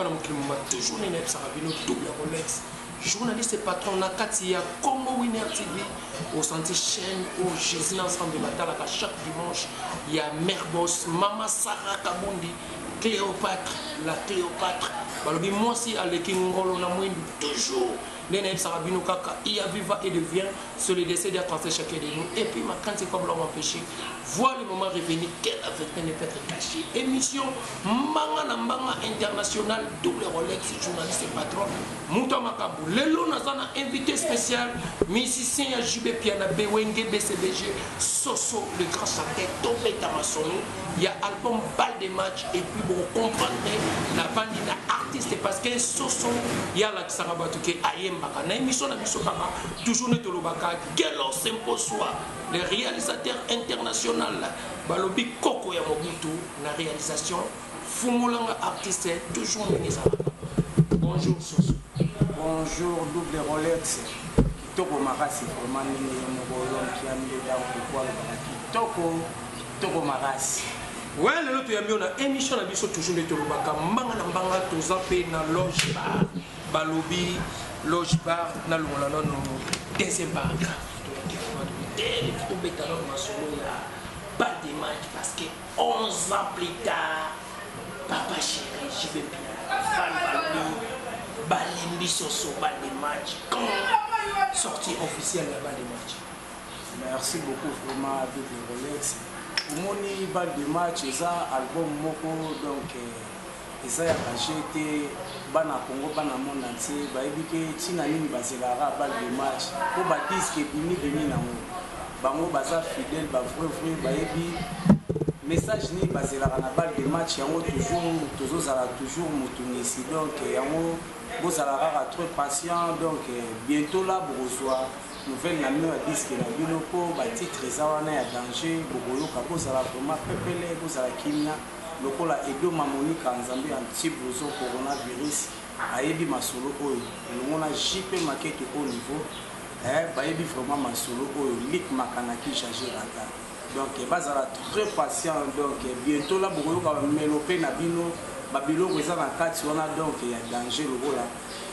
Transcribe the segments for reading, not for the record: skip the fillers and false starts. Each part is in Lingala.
bana mokili moma, toujours nini nayebisaka bino, double Rolex, journaliste patron na kati ya Congo Winner TV, osanti chaîne oyo Jésus na Nzambe batalaka chaque dimanche ya mère boss mama Sarah Kabundi, Cléopâtre, la Cléopâtre. Balobi mwasi aleki ngolo na mwindu, toujours nde nayebisaka bino kaka iya viva et devient sur le décès d'un français chacun de nous. Et puis ma crainte, c'est comme l'homme empêché voir le moment revenu, quelle vérité ne peut être cachée. Émission Mbanga na Mbanga international, double Rolex, journaliste et patron Mouta Makambo. Lelo naza na invité spécial, musicien ya JB Piana Bewenge BCBG, Soso le grand chanteur, tobeta masolo ya album Balle de match. Et puis bon, comprendre na bandi na artiste, parce que Soso ya lakisaka bato ke ayembaka na émission na biso kaka toujours nde tolobaka Gelo Semposwa, le réalisateur international, balobi koko ya Mobutu na réalisation, fungolanga artiste, toujours ndenge ezalaka. Bonjour Soso. Bonjour double Rolex, kitoko makasi vraiment, ndenge yo moko olomkia nde donc alobaka kitoko kitoko makasi. Ouais, lelo toyambi yo na émission na biso, toujours nde tolobaka mbanga na mbanga. Toza mpe na Loge Bar, balobi Loge Bar. Nalongola nano deuxième paragraphe, tobeta nano masolo ya balle de match, parce que 11 ans plus tard, papa chéri JB Mpiana, fan balobi balembi Soso. Balle de match, quand sortie officielle ya balle de match? Merci beaucoup vraiment, double Rolex. Omoni, balle de match eza album moko, donc eza ya baje te. Bana Congo, bana monde entier bayebi ke ntina nini bazelaka balle de match, mpo badisques ebimi bimi nango. Bango baza fidèle, bavrai vrai, bayebi message nini bazelaka na balle de match. Yango toujours tozozala toujours motungisi, donc yango bozala kaka trop patient. Donc bientôt là bokozwa nouvelle na bino ya disque na bino, mpo batitre eza wana ya danger, bokoyoka. Bozala vraiment pepele, bozala kimia lokola Edoma Monika. Nzambe antiblozo coronavirus ayebi masolo oyo elongo na JP Maketo au niveau bayebi vraiment masolo oyo lik makanaki jage rata. Donc bazala très patient. Donc bientôt là bokoyoka bamelope na bino, babiloko eza na kati wana, donc ya danger lokola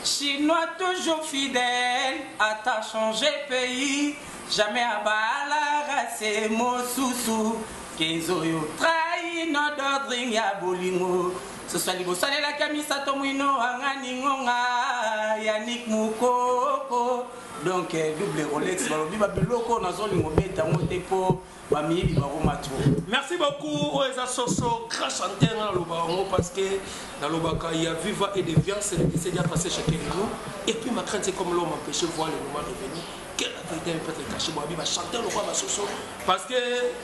Chinois toujours fidèle, ata changé pays, jamais abala race mosusu. Kenzo yo trahi no d'ordre ya bolingo. Soso liboso alelaki misato mwino angani ngonga Yannick Mukoko. Donc double Rolex, balobi babiloko nazolinga obeta yango te mpo bamiyibi bakoma trop. Merci beaucoup. Oyo eza Soso, grand chanteur. Nga nalobaka yango parce que nalobaka ya viva et devient, c'est le décès déjà passé chacun de nous. Et puis ma crainte, c'est comme l'homme empêché voir le moment revenu, quelle la vérité peut être cachée. Boabi bachanteur lokwa basoso, parce que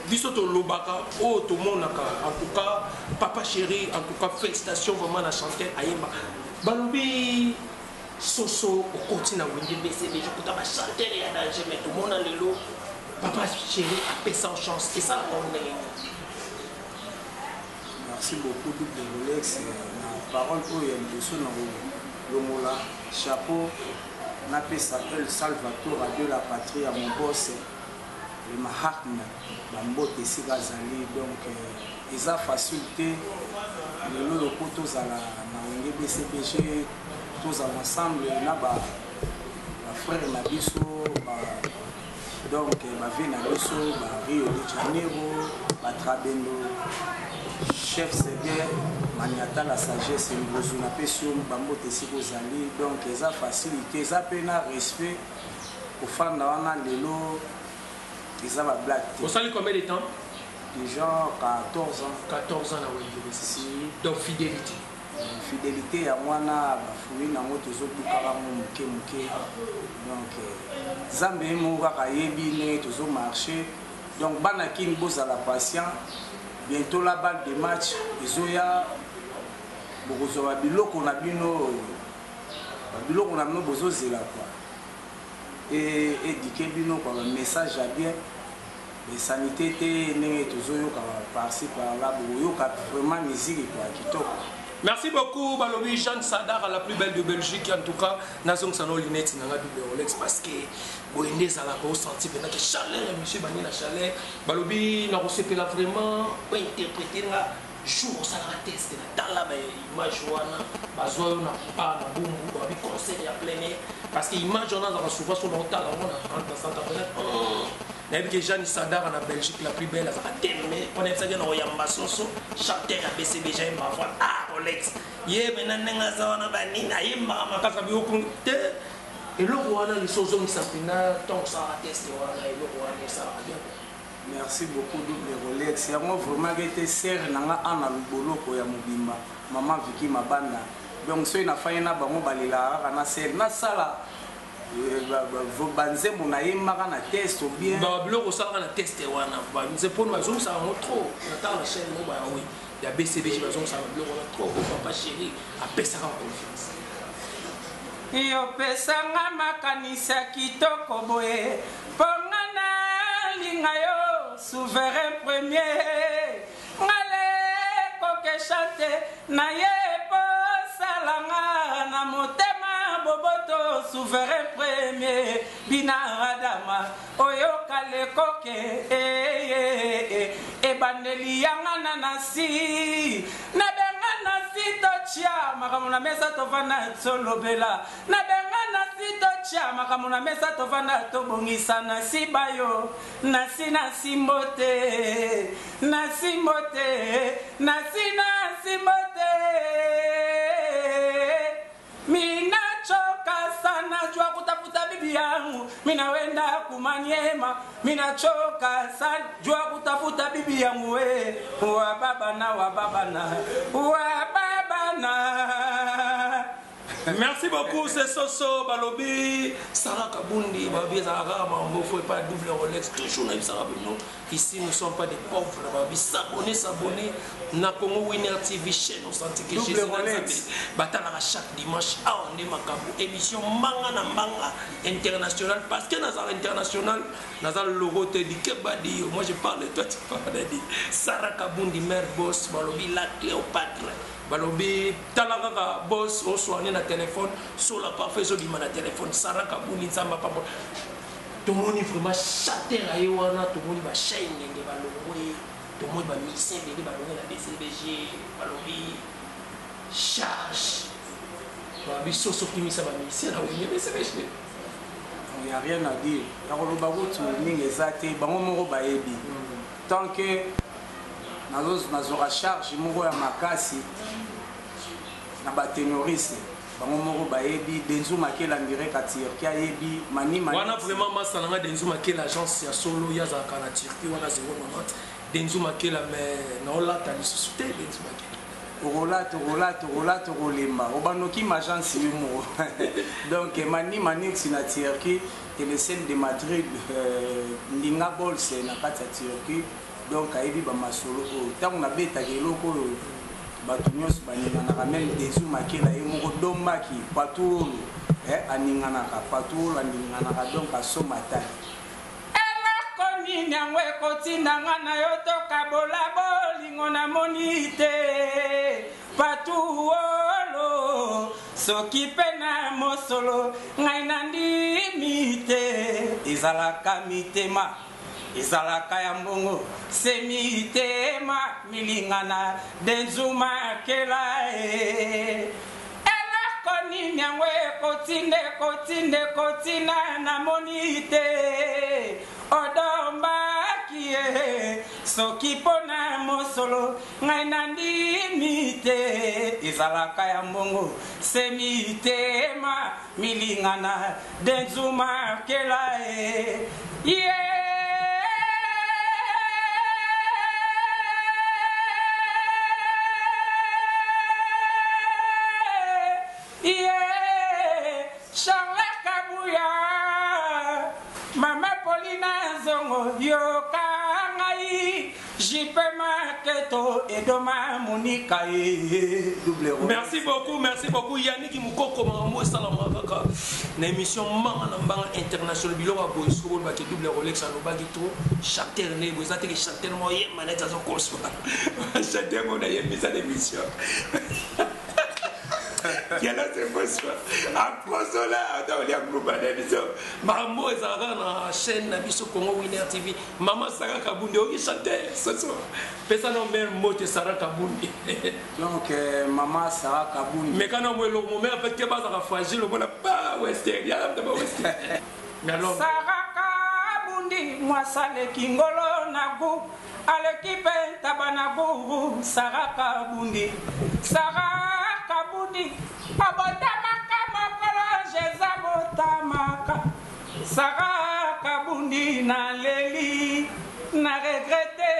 biso tolobaka oyo tomonaka. En tout cas papa chéri, en tout cas félicitations vraiment na chanteur ayemba. Balobi Soso okoti na Wenge BCBG, okuta bachanteur ya danger, mais tomona lelo papa chéri apesa chance, esalaka ndenge nini? Merci beaucoup double Rolex na parole oyo ya liboso. Na kolongola chapeau, napesa El Salvatore de la patrie ya mon boss le Mahatma, bambote esika azali. Donc eza facile te lelo loko tozala na Wenge BCBG, tozala ensemble na bafrère na biso, donc bavie na biso ba Rio de Janeiro, batrabendo, chef Sege Maniata, la sagesse Mbozu, napesi yo bambote esika ozali. Donc eza facilité, eza mpe na respect kofanda wana lelo, eza bablague te. Osali combien de temps? Déjà 14 ans. 14 ans na Wenge. Si. Donc fidélité. Fidélité yango wana, bafruit nango tozobukaka yango moke moke. Donc Nzambe ye moko kaka ayebi ndenge tozomarche. Donc bana Kini, bozala patient, bientôt la balle de match ezoya, bokozwa babiloko na bino, babiloko na bino bozozela quoi, edike bino quoi, bamessage ya bien esanité te ndenge tozoyoka par-ci par-là, bokoyoka vraiment musique quoi, kitoko. Merci beaucoup. Balobi Jeanne Sadar, la plus belle de Belgique. En tout cas, nazongisa no lunette nanga double Rolex, parce que boye nde ezalaka, osenti mpenza ke chaleur ya monsieur bani na chaleur. Balobi nakosepela vraiment ointerpréter nga. Jour osalaka test na tala ba image wana bazwa yo na pa na bumbu babi concert ya plein air parce que image wana azalaka souvent so naotala yango na centre nayebi ke Jeanne Sadara na Belgique la plus belle azalaka teleme mpo nayebisaki na koyamba soso chanteur ya BCBG ayemba voix ah Rolex ye mena ndenge aza wana banini ayembaka makasi abiyoku te eloko wana liso ozongisa mpena ntango osalaka test wana eloko wana esalaka bien. Merci beaucoup double Rolex yango vraiment ke te sœur na nga Anna Luboloko ya mobimba maman Vicky Mabanda donc soki nafandi na bango balelaka kaka na sœur nasala banzembo nayembaka na test ou bien ba biloko osalaka na test wana mpona bazongisaka yango trop natala na chaîne moko ya oui ya BCBG bazongisaka biloko wana trop papa chéri apesaka confiance. Yopesanga makanisi ya kitoko boye mpo nga nalinga yo souverain premier nga lekoke chante na ye posalanga na motema boboto souverain premier bina adama oyoka lekoke ebandeli yanga na nasi nabenga nasi totia makambo na mesa tovanda tolobela nabenga nasi totia makambo na mesa tovanda tobongisa nasi bayo nasi nasimbo te nasimbo te nasi nasimbo te minachoka sana jua kutafuta bibi yangu minawenda kumanyema minachoka sana jua kutafuta bibi yangu we wababana wababana wababana. Merci beaucoup, c'est Soso Balobi, Sarah Kabundi, Babi Zara Mambo, faut pas double Rolex, toujours na Sarah Beno. Ici, nous ne sommes pas des pauvres, Babi, s'abonner, s'abonner. Na Congo Winner TV chaîne, on sentit que Jésus Rolex. Batala chaque dimanche, ah, on est Makabou, émission Manga na Manga international, parce que dans l'international, dans le logo te dit Kebadi, moi je parle, toi tu parles, dit Sarah Kabundi, mère boss, Balobi, la Cléopâtre. Balobi tala kaka boss osoigne na téléphone sola parfait ezobima na téléphone Sarah Kabuni nzamba pambo tomoni vraiment chanteur aye wana tomoni bachaine ndenge balongwe tomoni bamusicien ebele balongwe na BCBG balobi charge balobi soso kimisa bamusicien na wenge BCBG. Il n'y a rien à dire. Ya koloba kutu mingi eza te bango moko bayebi. Tant que nazwaka charge moko ya makasi na baténoriste bango moko bayebi Denzu Makela ndireka Turquie ayebi Mani Mani wana vraiment masa nanga Denzu Makela agence ya solo ye azalaka na Turquie wana 090 Denzu Makela mais naolata lisusu te Denzu Makela okolata okolata okolata okolemba obanoki agence yo moko donc Mani Manix na Turquie Telescène de Madrid Ndinga Bolse na kati ya Turquie donc ayebi bamasolo oyo ntango nabetaka eloko oyo bato nyonso baninganaka meme Denzu Makela ye moko dombaki patu oyo aninganaka patu oyo aninganaka donc asoma tali eloko nini yango ekotinda na yo tokabola bolingo namoni te patu olo soki mpe na mosolo ngai nandimi te ezalaka mitema ezalaka ya mbongo se mitema milingana Denzu Makela e eloko nini yango ekotinda ekotinda ekotinda namoni te odombaki ye soki mpona mosolo ngai nandimi te ezalaka ya mbongo se mitema milingana Denzu Makela e ye ye Charles Kabuya Mama Paulina Zongo yoka ngai JP Maketo Edoma Monika ye double rôle. Merci beaucoup, merci beaucoup Yannick Mukoko makambo esalamaka kaka na émission Manga na Mbanga international biloko ya boye soki olobaki double Rolex alobaki trop chanteur ne boye eza teke chanteur moko yemba neti azokoswa chanteur moko nayembisa na émission. Yala se akosola ata olia nguba na biso. Makambo ezalaka na chaîne na biso Congo Winner TV. Mama Sarah Kabundi oki chanter soso. Pesa na mère mbote Sarah Kabundi. Donc euh, mama Sarah Kabundi. Mais quand on mo mo mère peut que bazaka fragile omona pa western yala mtaba western. Sarah Kabundi mwasa aleki ngolo na gu aleki mpe ntaba na guru. Sarah Kabundi, Sarah Kabundi abotamaka mokolo Jesus abotamaka. Sarah Kabundi naleli na regrete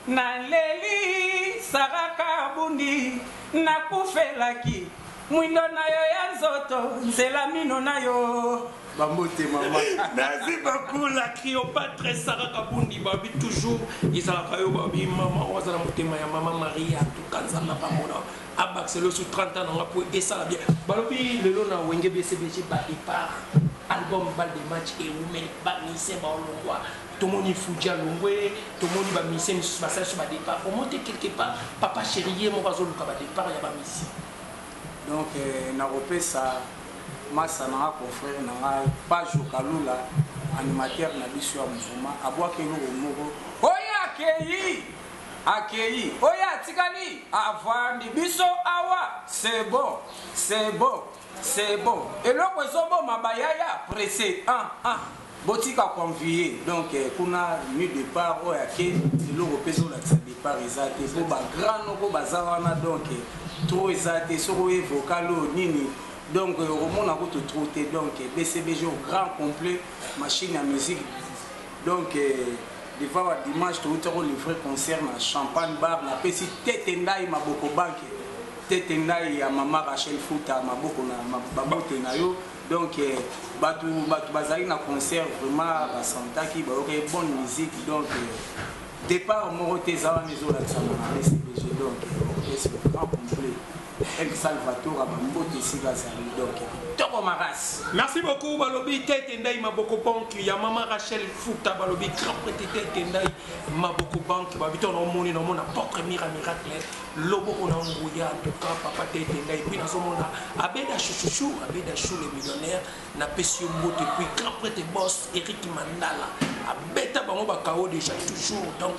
naleli. Sarah Kabundi nakufelaki mwindo na yo ya nzoto nzela mino na yo. Bambote mama. Merci beaucoup la Cléopâtre Sarah Kabundi babi toujours ezalaka yo babi mama oyo aza na motema ya mama Maria tuka nzambe apambola abakiselo sur 30 ans nanga po esala bien. Balobi lelo na Wenge BCBG ba départ album balle de match ewumeli bamusicien baolongwa tomoni Fuji alongwe tomoni bamusicien misusu basali so badépart omote quelque part papa chéri ye moko azoluka badépart ya bamusicien. Donc euh, nakopesa masa na nga confrère na ngai Pajo Kalula animateur na biso ya mouvement abwaki eloko moko oyo akei akei oyo atikali avandi biso awa c'est bon c'est bon c'est bon eloko ezoboma bayaya presse ah ah botika koenvie. Donc eh, kuna nu départ oyo ake eloko mpe ezolakisa départ eza te po bagrand noko baza wana. Donc eh, trop eza te soki oye vocal oyo nini donc okomona kutu trop te. Donc BCBG au grand complet machine ya musique. Donc devant ba dimanche touti kolivre concert na Champagne Bar napesi tete ndai maboko banke tete ndai ya mama Rachel Futa maboko na babote na yo. Donc bato bato bazalaki na concert vraiment basantaki bayokaki bonne musique. Donc départ moko te eza wana ezolakisama na BCBG. Donc orchestre grand complet El Salvatore bambote esika azali donc kitoko makasi. Merci beaucoup balobi tete ndai maboko banque ya mama Rachel Futa balobi grand prêtre tete ndai maboko banque babi to na omoni na omona porte mira miracle loboko na nguya en tout cas papa tete ndai puis nazomona abeda chouchouchou abeda chou le millionnaire na pesi yo mbote puis grand prêtre boss Eric Mandala abeta bango bakao déjà toujours. Donc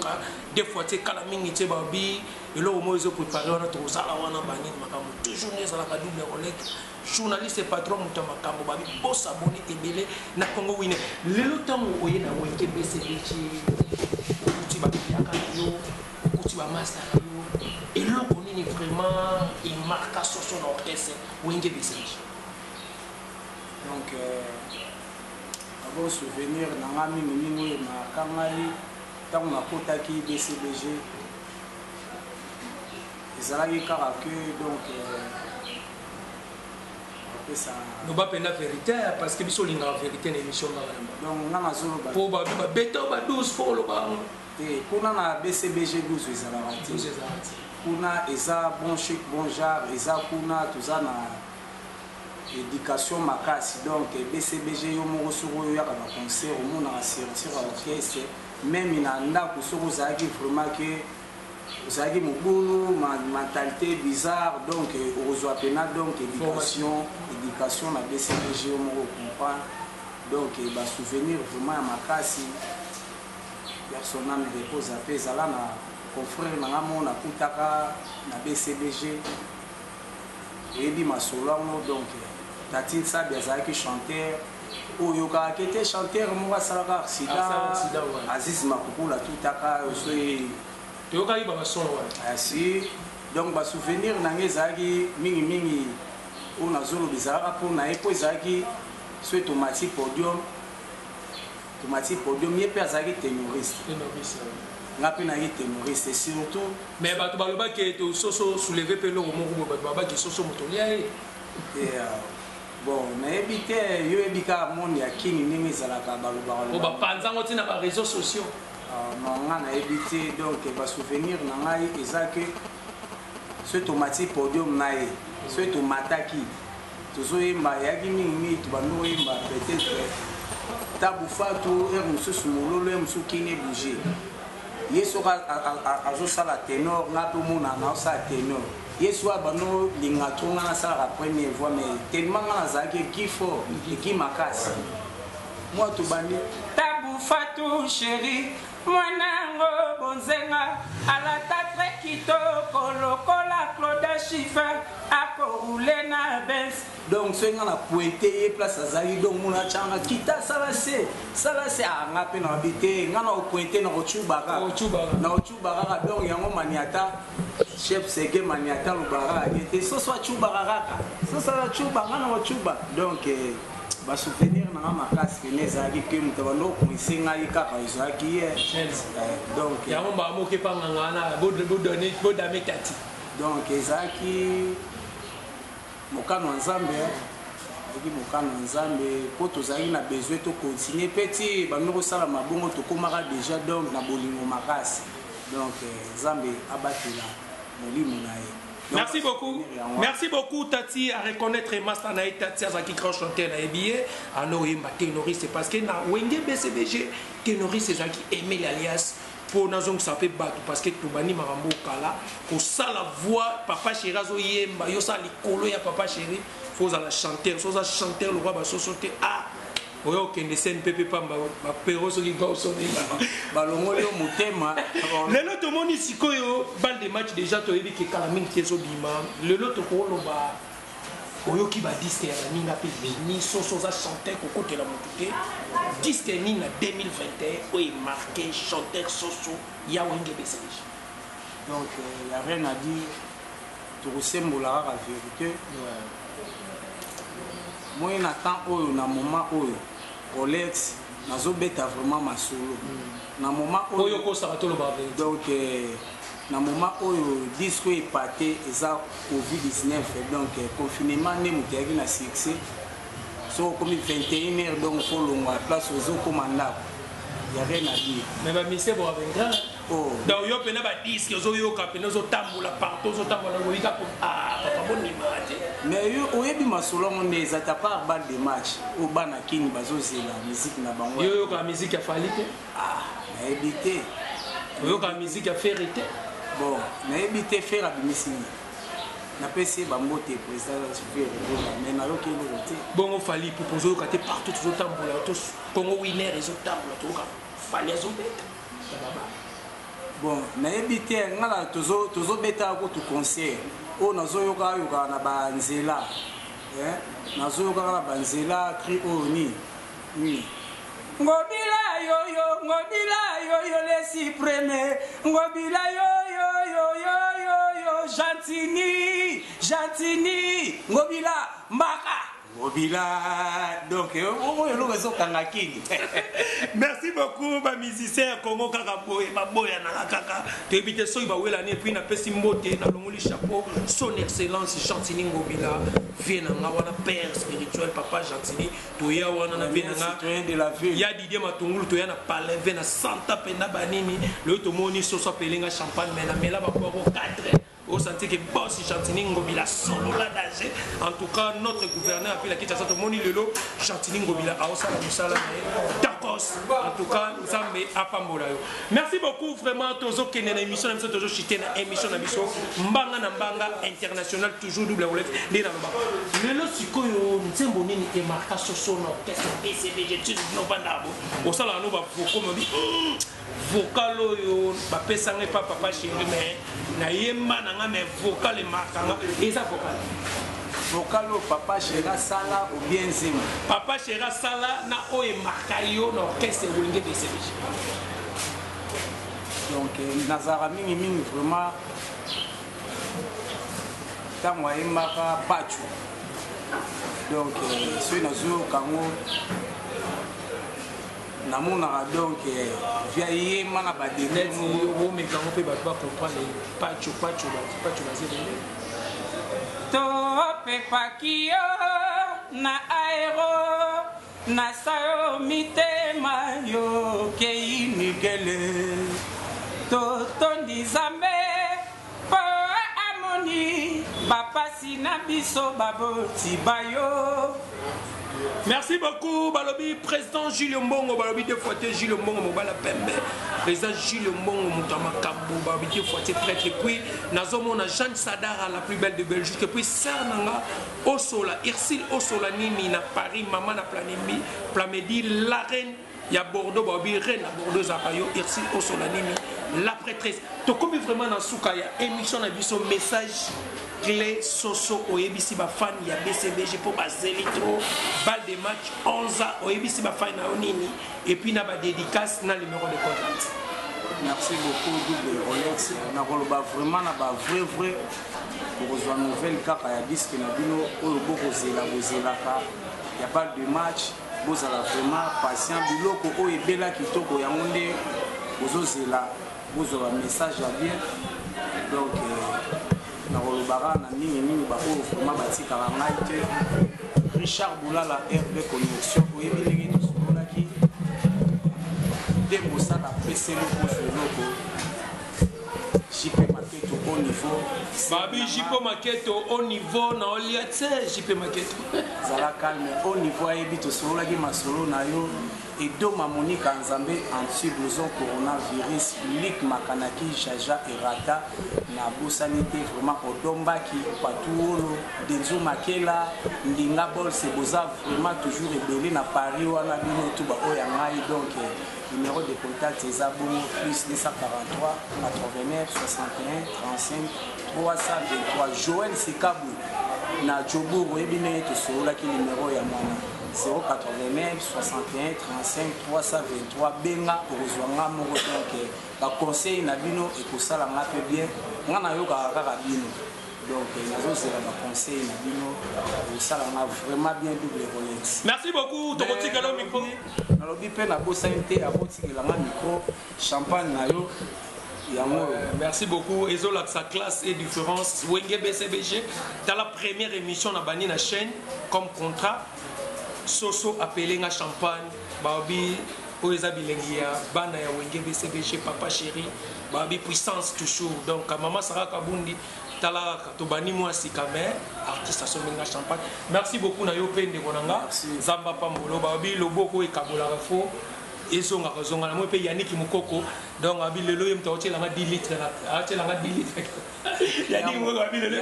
des fois te kala mingi te babi eloko moko ezoprépare wana tokozala wana banini makambo toujours nde ezalaka double Rolex journaliste patron moto ya makambo babi bosabone ebele na Congo Wine. Lelo ntango oye na Wenge BCBG okuti bapiaka na yo okuti bamaster na yo eloko nini vraiment emarka soso na orchestre Wenge BCBG? Donc bon souvenir na nga mingimingi oyo emarka ngai ntango nakotaki BCBG ezalaki kaka que donc opesa loba mpenza vérité parce que biso olingaka vérité na émission mbaka na mbaka. Donc nga nazoloba po babi babeta ba 12 fo oloba yango te kuna na BCBG 12 ezalaka te. 12 ezalaka te. Kuna eza bon chic bon genre eza kuna toza na éducation makasi. Donc BCBG yo moko soki oyoyaka baconcert omonaka sortir ya orchestre même na ndako soki ozalaki vraiment ke ozalaki mobulu mentalité bizarre donc okozwa pena donc éducation éducation na BCBG yo moko comprendre. Donc basouvenir vraiment ya makasi personne me repose mpe ezala na confrère na nga moko nakutaka na BCBG oyebi masolo yango. Donc Tati Nsabi azalaki chanteur oyo oyokaka ke te chanteur moko asalaka accident Aziz Makukula tutaka soki toyokaki babason wana. Asi donc basouvenir na ngai ezalaki mingimingi oyo nazoloba ezalaka mpona ye mpo ezalaki soki tomati podium tomati podium ye mpe azalaki ténoriste nga mpe nayaki ténoriste surtout. Mais bato balobaki soso soulevé mpe eloko moko boye bato babaki soso moto olia ye. Bon nayebi te yo yebi kaka monde ya kini ndenge ezalaka balobaka bapanzango ntina baréseaux sociaux. Non nga nayebi te. Donc basouvenir na ngai eza ke soki tomati podium na ye soki tomataki tozoyemba eyaki mingimingi tobandi koyemba peut-être tabu fatu ere mosusu mololo ere mosusu kini ebouge. Ye soki azosala ténor, nga mpe omona naosala ténor. Ye soki abando linga trop, nga nasalaka première voix, mais tellement nga nazalaki eki fort, eki makasi, mwa tobandi. Tabu Fatu chéri, mwanango bonzenga alata très kitoko lokola Claude Schiffer akorouler na Benz. Donc soki nga na pointe ye place azali, donc mona atyanga kita, sala se, sala se. Ah, nga mpe na babi te, nga na kopointe na kocuba kaka. Kocuba. Na kocuba kaka. Donc yango Maniata, chef sege Maniata alobaka kaka te soso acubaka kaka, soso acuba, nga na kocuba. Donc basouvenir na nga makasi pene ezalaki ke moto abanda kocoincer ngai kaka ezalaki ye. Donc yango mbala moko epanganga wana bodame tati. Donc ezalaki mokano ya Nzambe, ezalaki mokano ya Nzambe, mpo tozalaki na besoin tocontinuer mpe ti bando kosala mabongo, tokomaka déjà donc na bolingo makasi. Donc Nzambe abatela molimo na ye. Donc, Merci beaucoup. yango. Merci beaucoup Tati à reconnaître Master na ye Tati azaki grand chanteur na yebi ye ano yemba ténoriste, parce que na Wenge BCBG ténoriste ezalaki Emile alias mpo nazongisa mpe bato, parce que tobandi makambo okala kosala voix. Papa Chéri azoyemba, yo osala likolo ya Papa Chéri, fo ozala chanteur. So oza chanteur lokwa basoso te, ah, oyo okende CNPP pamba, bapero soki gaosonela. Balongoli yo motema. Lelo tomoni sikoyo balle de match, déjà toyebi ke kala mingi te ezobima. Lelo tokoloba oyoki badisques ya baninga mpe bimi. Soso oza chanteur, kokotela motu te. Disque nini na 2021 oyo emarquer chanteur Soso ya Wenge BCBG? Donc y a rien à dire, tokosembola kaka vérité. Moi na temps oyo, na moment oyo, Rolex nazobeta vraiment masolo na moment oyo oyo. Okosaka, toloba vérité. Donc na moment oyo, disque oyo epate eza Covid-19, donc confinement nde moto eyaki na succès. Soki okomi 21 heure, donc fo longwa place ozokóma ndako, ya rien à dire. Mais bamusiciens boka bengra. Oh. Donc yo mpena badisques ozoyoka mpena, ozotambola partout, ozotambola okoki kaka, ah papa, bondimaka te. Mais yo oyebi masolo yango nde eza ta part balle de match oyo bana kini bazozela musique na bango. Yo oyokaka musique ya Fally te? Ah, nayebi te. Oyokaka musique ya Ferre te? Bon, nayebi te. Ferre abimisi nini? Napesi ye bambote, président Ferre Gola, mais nayoki eloko te. Bongo Fally Ipupa, ozoyoka te? Partout tozotambola, Congo Winner ezotambola, toyoka Fally azobeta na baba. Bon, nayebi te. Nga na tozobetaka kutu concert oyo nazoyoka ayokaka na banzela, eh? Nazoyokaka na banzela cri oyo nini nini. Ngobila yoyo, Ngobila yoyo, le suprême Ngobila yoyo yoyo yoyo, Gentiny, Gentiny Ngobila mbaka Ngobila. Donc oyo eloko ezokanga kini. Merci beaucoup. Bamusicien ya Congo kaka boye, baboyanaka kaka, toyebi te soki bawelani. Et puis napesi mbote, nalongoli chapeau, Son Excellence Gentiny Ngobila, vie na nga wana, père spirituel, papa Gentiny. Toya wana na vie na nga citoyen de la ville. Ya Didier Matungulu, toya na palin ve na santa mpena banini. Loyo tomoni soso apelenga champagne, mais namela baboire 4, osenti ke boss Gentiny Ngobila solola danger. En tout cas, notre gouverneur apela Kinshasa, tomoni lelo Gentiny Ngobila aosala mosala na ye tacos. En tout cas, Nzambe apambola yo. Merci beaucoup vraiment. Tozokende na émission na biso, tozochite na émission na biso Mbanga na Mbanga International, toujours double Rolex. Nde naloba lelo sikoyo, nzembo nini emarqua Soso na orchestre BCBG? Novanda bo osalaka no bavocaux mobi, vocal oyo bapesanga epa Papa Chéri, mais nayemba na nga, mais vocal emarquanga eza vocal. Vocal oyo Papa Chéri asala ou bien nzembo? Papa Chéri asala na oyo emarqua yo na orchestre Wenge BCBG. Donc nazalaka mingimingi vraiment ntango ayembaka Pachu. Donc soki nazoyoka yango, namonaka donc via yema na badene. Omekango mpe bato bacomprendre Pacho, Pacho, Pacho baza ebele. Topepaki yo na aéro, nasa yo mitema, yo kei migele. Totondi Nzambe mpo amoni bapasi na biso, baboti bayo. Merci beaucoup balobi président Julio Mbongo, balobi deux fois te Julio Mbongo mobala pembe, président Julio Mbongo moto ya makambo, balobi deux fois te prêtre. Et puis nazomona Jeanne Sadara, la plus belle de Belgique, et puis sœur nanga Osola Ursule Osola nini na Paris, maman na Planemi Plamedi, la reine ya Bordeaux, balobi reine ya Bordeaux ezalaka yo Ursule Osola nini, la prêtresse. Tokomi vraiment na suka ya émission na biso. Message clé soso oyebisi bafani ya BCBG mpo bazeli trop balle de match 11 ans, oyebisi bafani na yo nini, et puis na badédicace na numéro de contact? Merci beaucoup, double Rolex. Nakoloba vraiment na bavrai vrai, bokozwa nouvelle kaka ya disque na bino oyo bokozela, bozelaka ya balle de match. Bozala vraiment patient, biloko oyo ebela kitoko, yango nde bozozela, bozwa bamessage ya bien. Donc nakolobaka na mingimingi baoyo vraiment batikaka ngai te: Richard Bulala, RB Connexion, oyebi ndenge tosololaki nde mosala apesi eloko, ozwa eloko. JP Maketo au niveau. Babi JP Maketo au niveau na olia te, JP Maketo. Zala calme, au niveau, ayebi tosololaki masolo na yo. Edoma Monika Nzambe anti blouson coronavirus, Lik Makanaki, Jaja Erata, nabosani te vraiment Odombaki Patuolo, Denzo Makela, Ndinga Bolse. Boza vraiment toujours ebele na Paris wana, bino tu baoyo ya ngai. Donc numéro de contact eza bongo: plus 243 89 61 35 323. Joël Sekabu na Jobour, oyebi ndenge tosololaki, numéro ya mwana 089 61 35 323. Benga, okozwa nga moko. Donc baconseil na bino ekosala nga mpe bien. Nga nayokaka kaka bino, donc nazozela baconseil na bino, ekosala nga vraiment bien, double Rolex. Merci beaucoup, tokotikela micro. Nalobi mpe nabosani te, akotikela nga micro, champagne na yo yango. Merci beaucoup. Ezolakisa classe et différence Wenge BCBG. Tala, première émission na bani na chaîne comme contrat, soso apele nga champagne. Babi oyo eza bilengi ya bana ya Wenge BCBG, papa chéri, babi puissance toujours. Donc mama Sara Kabundi, tala kaka, tobandi mwa sika, mais artiste asombi nga champagne. Merci beaucoup na yo mpe ndeko na nga. Nzambe apambolo. Babi loboko ekabolaka, fo ezongaka zonga na moi mpe. Yaniki Mokoko, donc abi lelo ye moto aotielanga 10 litre, aotielanga 10 litre. Yaniki Mokoko abi lelo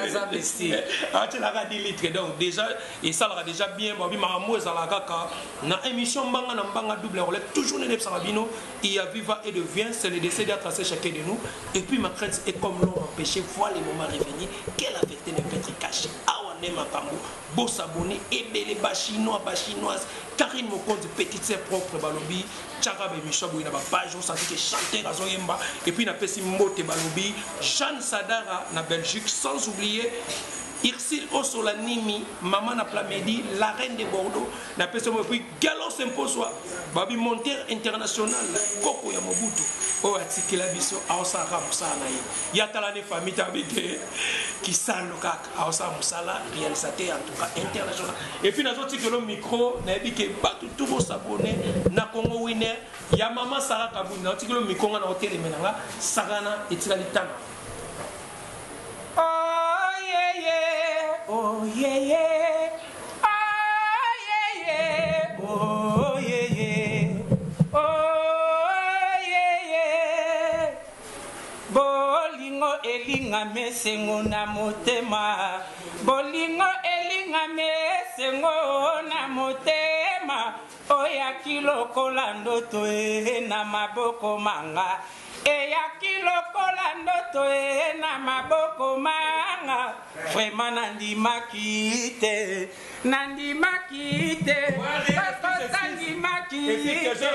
aotielanga 10 litre. Donc déjà esalaka déjà bien. Babi makambo ezalaka kaka na émission Mbanga na Mbanga, double Rolex, toujours nene ebisaka bino. Il y a viva et devient, c'est le décès à tracer chacun de nous. Et puis ma crainte est comme l'homme empêché, voir les moments revenir quelle la vérité ne peut être cachée. Awa nde makambo. Bosabone ebele, bachinois, bachinoise. Karine Mokonzi, petite sœur propre, balobi tiaka baémission boye na bapage, osanti ke chanteur azoyemba. Et puis napesi mbote, balobi Jeanne Sadara na Belgique, sans oublier Ursule Osola Nimi, maman na Plamedi, la reine de Bordeaux, napesi mo. Et puis Galos Mposwa, babi monteur international, koko ya Mobutu oyo atikela biso, aosalaka mosala na ye. Ya tala ne famille tabi ke kisalo kaka aosala mosala réalisateur, en tout cas international. Et puis nazotikela micro, nayebi ke bato tu bosabone na Congo Winner ya mama Sara Kabundi. Nazotikela micro nga na oteleme na nga sakana, etikali tana. Oh yeah, oh yeah, oh yeah, oh yeah, oh yeah. Bolingo elingami esengo na motema, bolingo elingami esengo na motema. Oyaki lokola ndoto e na maboko manga, eyaki lokola ndoto e na maboko manga. Vraiment nandimaki te, nandimaki te, andimaki te,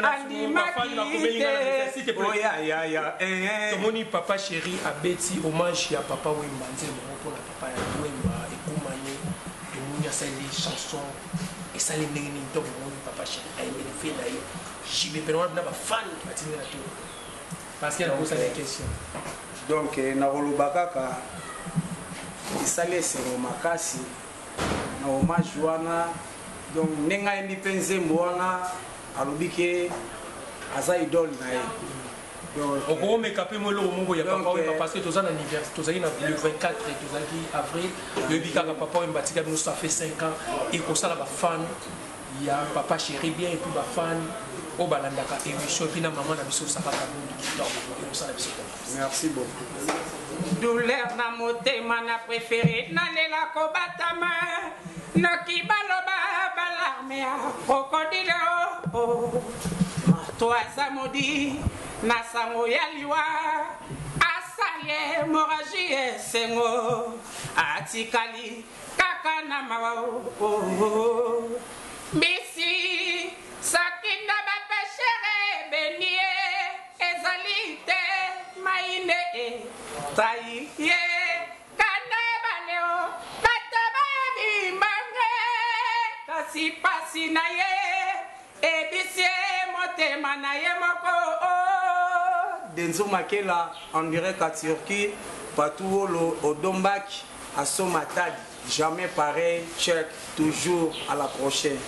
andimaki te. Oyayaya. Tomoni papa chéri abeti hommage ya papa Wemba, nzembo moko mpona papa ya Wemba ekumani. Tomoni asali chanson, esali ndenge nini? To bomoni papa chéri ayembeli fe na ye JB pene wana na bafani batindi na to, parce que nakosala question. Donc nakoloba kaka esali esengo makasi na hommage wana. Donc ndenge ayembi mpe nzembo wana, alobi ke aza idole na ye. Okomeka mpe mwa eloko moko ya Papa Wemba, parce que toza na anniversaire, tozalaki na le 24, tozalaki avril. Yoyebi kaka Papa Wemba atika bino, ça fait 5 ans. Ekosala bafan ya Papa Chéri bien, et puis bafan oyo balandaka émission, et puis na mama na biso Osaka Kabundu. Donc ekosala biso. Merci beaucoup. Douleur na motema, na préféré nalela kobatama, noki baloba balarmes ya crocodile. O moto aza modi na sango ya liwa, asali hémorragie, esengo atikali kaka na mawa. O mbisi sakinda bapêcheurs ebeni ye, ezali te mai nde etai ye kanda ebale. O bato bayebi mbange, kasi pasi na ye ebisi ye motema na ye moko. Denzo Makela en direct à Turquie, Patouolo Odombak à Somatadi, jamais pareil, check, toujours à la prochaine.